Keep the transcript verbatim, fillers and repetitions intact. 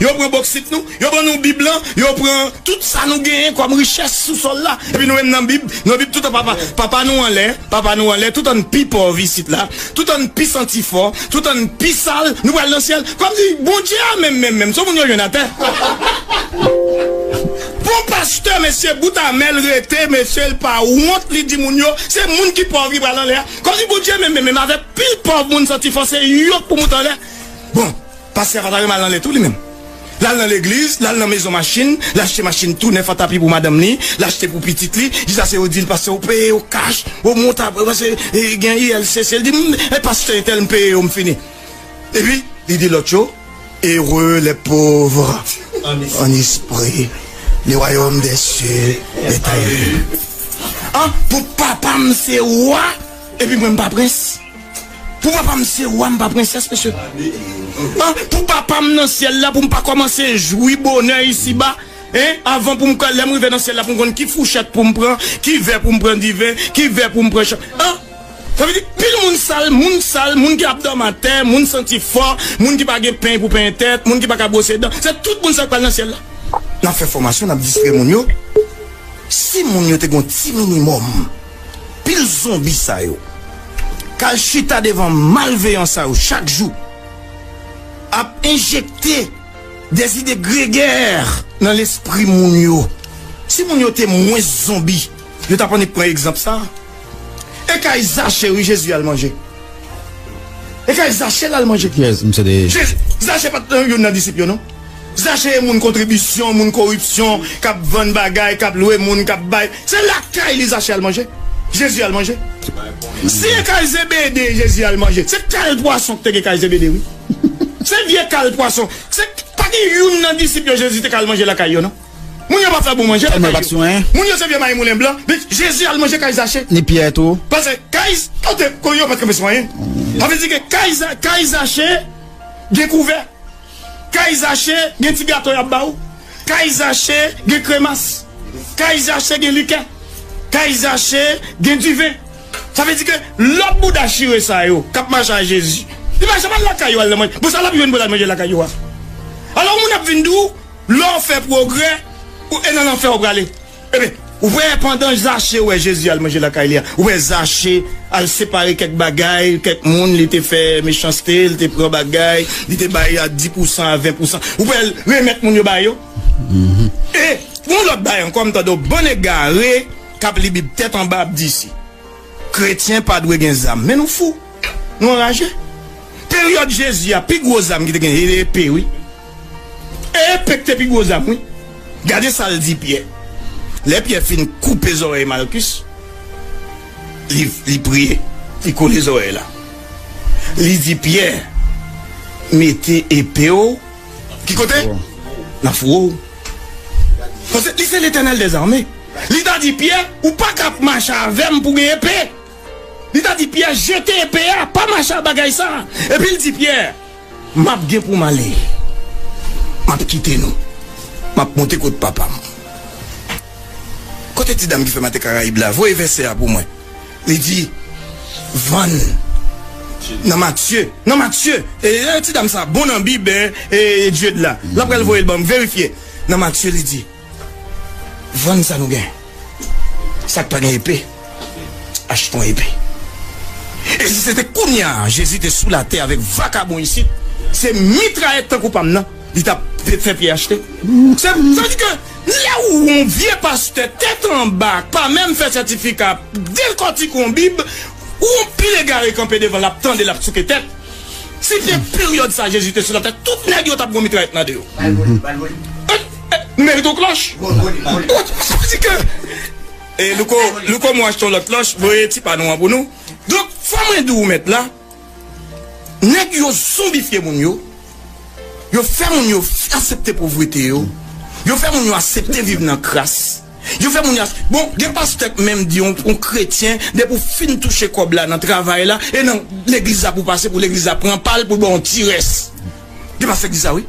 Yo pran boksit nou, yo ban nou Bib lan, yo pran tout sa nou genyen kòm richès sou sòl la. Epi nou menm nan Bib, nan Bib tout an papa, papa nou anlè, papa nou anlè, tout an pi pòv isit la, tout an pi santi fò, tout an pi sal, nou pral nan syèl. Kòmsi Bondye a menm, menm, menm, se moun yo jwenn atè. Bon pastè, mesye, bout amèl rete, mesye, l pa wont, li di moun yo, se moun ki pòv ki pral anlè a. Kòmsi Bondye menm, menm, menm, avèk pil pòv moun santi fò, se yo k pou moute anlè. Bon, pastè a pa ta renmen al anlè tou li menm. L al nan legliz, l al nan mezon machin, l achte machin tou nèf an tapi pou madanm li, l achte pou pitit li, jiskaske yo di l, pastè, ou peye yo kach, ou monta, pase, e, gen I L C C. L di, "M, e pastè entèl, m peye yo, m fini." Epi, li di lòt yo, "Heureux les pauvres en esprit, le royaume des cieux est à eux." An, pou papa m se wa, epi mwen m pa prens. Pou papa m se wa, m pa prensès, mesye. An, pou papa m nan syèl la, pou m pa kòmanse jwi bonè isiba, en, avan pou m, lè m rive nan syèl la, pou m konn ki fouchèt pou m pran, ki vè pou m pran diven, ki vè pou m pran chan. An, sa vle di, pil moun sal, moun sal, moun ki ap dòmi atè, moun santi fò, moun ki pa gen peny pou penyen tèt, moun ki pa ka bwose dan, se tout moun sa k pral nan syèl la. N ap fè fòmasyon, n ap distrè moun yo. Si moun yo te gen yon ti minimòm, pil zonbi sa yo k al chita devan malveyan sa yo chak jou ap enjekte dèzide gregè nan lespri moun yo. Si moun yo te mwens zonbi, yo t ap annik pran egzanp sa. E kay Zache, wi, Jezi al manje. E kay Zache l al manje. Kiyès misye te ye? Jezi, Zache pa t nan youn nan disip yo, non. Zache e moun kontribisyon, moun koripsyon, k ap vann bagay, k ap lwe moun, k ap bay. Se lakay li Zache al manje. Jezi al manje. Se kay Zebede Jezi al manje. Se kal pwason ki te gen kay Zebede, wi. Se vye kal pwason. Se pa gen youn nan disip yo Jezi te ka al manje lakay yo, non. Moun yo pa fè bon manje lakay yo. Moun yo se vye mayi moulen blan. Men Jezi al manje kay Zache. Ni Pyè tou. Paske kay, kote, kote yo pa t kanpe sou anyen. Sa vle di ke kay Za-, kay Zache gen kouvè. Kay Zache gen ti gato y ap ba ou. Kay Zache gen kremas. Kay Zache gen likè. Kay Zache gen diven. Sa vle di ke lòt bouda chire sa yo k ap mache a Jezi, li pa janm al lakay yo al nan manje. Bon, sa l ap jwenn pou l al manje lakay yo a? Alò, moun ap vin di w, lè w fè pwogrè, ou, e nan lanfè w prale. Ebyen, ou wè, pandan Zache wè Jezi al manje lakay li a, ou wè Zache al separe kèk bagay, kèk moun, li te fè mechanste, li te pran bagay, li te bay a dis pousan, a ven pousan. Ou wè l remèt moun yo ba yo. E, yon lòt bagay ankò, m tande yon bann egare k ap li Bib tèt anba ap di si kretyen pa dwe gen zam. Men nou fou. Nou anraje. Peryòd Jezi a, pi gwo zam ki te gen, e epe, wi. E epe ki te pi gwo zam, wi. Gade sa l di Pyè. Lè Pyè fin koupe zòrèy Malkis, li, li priye, li kole zòrèy la. Li di Pyè, mete epe w ki kote? Nan fouwo w. Paske li se Letènèl dèzame. Li ta di Pyè, ou pa ka ap mache avè m pou gen epe. Li ta di Pyè, jete epe a, pa mache ak bagay sa. Epi l di Pyè, m ap gen pou m ale. M ap kite nou. M ap monte kot papa m. Kote ti dam ki fè maten Karayib la? Voye vèsè a pou mwen. Li di, vann nan Matye. Nan Matye. E, e, ti dam sa bon nan Bib, e, e, Dye de la. L ap pral voye l ban m verifye. Nan Matye, li di, vann sa nou gen. Sa k pa gen epe, achte yon epe. E si se te kounye a Jezi te sou latè avèk vakabon isit, se mitrayèt tankou pa m nan li t ap fè Pyè achte. Se, sa vle di ke lè ou yon vye pastè tèt anba, k pa menm fè sètifika, dekòtike yon Bib, ou yon pil egare kanpe devan l ap tande, l ap souke tèt. Si te peryòd sa Jezi te sou latè, tout nèg yo t ap gon mitrayèt nan de yo. Ba l vole, ba l vole. E, e, merite yon klòch. Vole, vole, vole. Ou, ou di ke, e, Louko, Louko, mwen achte yon lòt klòch, voye ti pa nou an pou nou. Donk, fò mwen di w, mèt la, nèg yo zonbifye moun yo, yo fè moun yo f-, aksepte povrete yo, yo fè moun yo aksepte viv nan kras. Yo fè moun yo ach-, bon, gen pastè k menm di yon, yon kretyen, depi w fin touche kòb la nan travay la, e nan legliz la pou w pase, pou legliz la pran pa l, pou l ba w yon ti rès. Gen pastè k di sa, wi.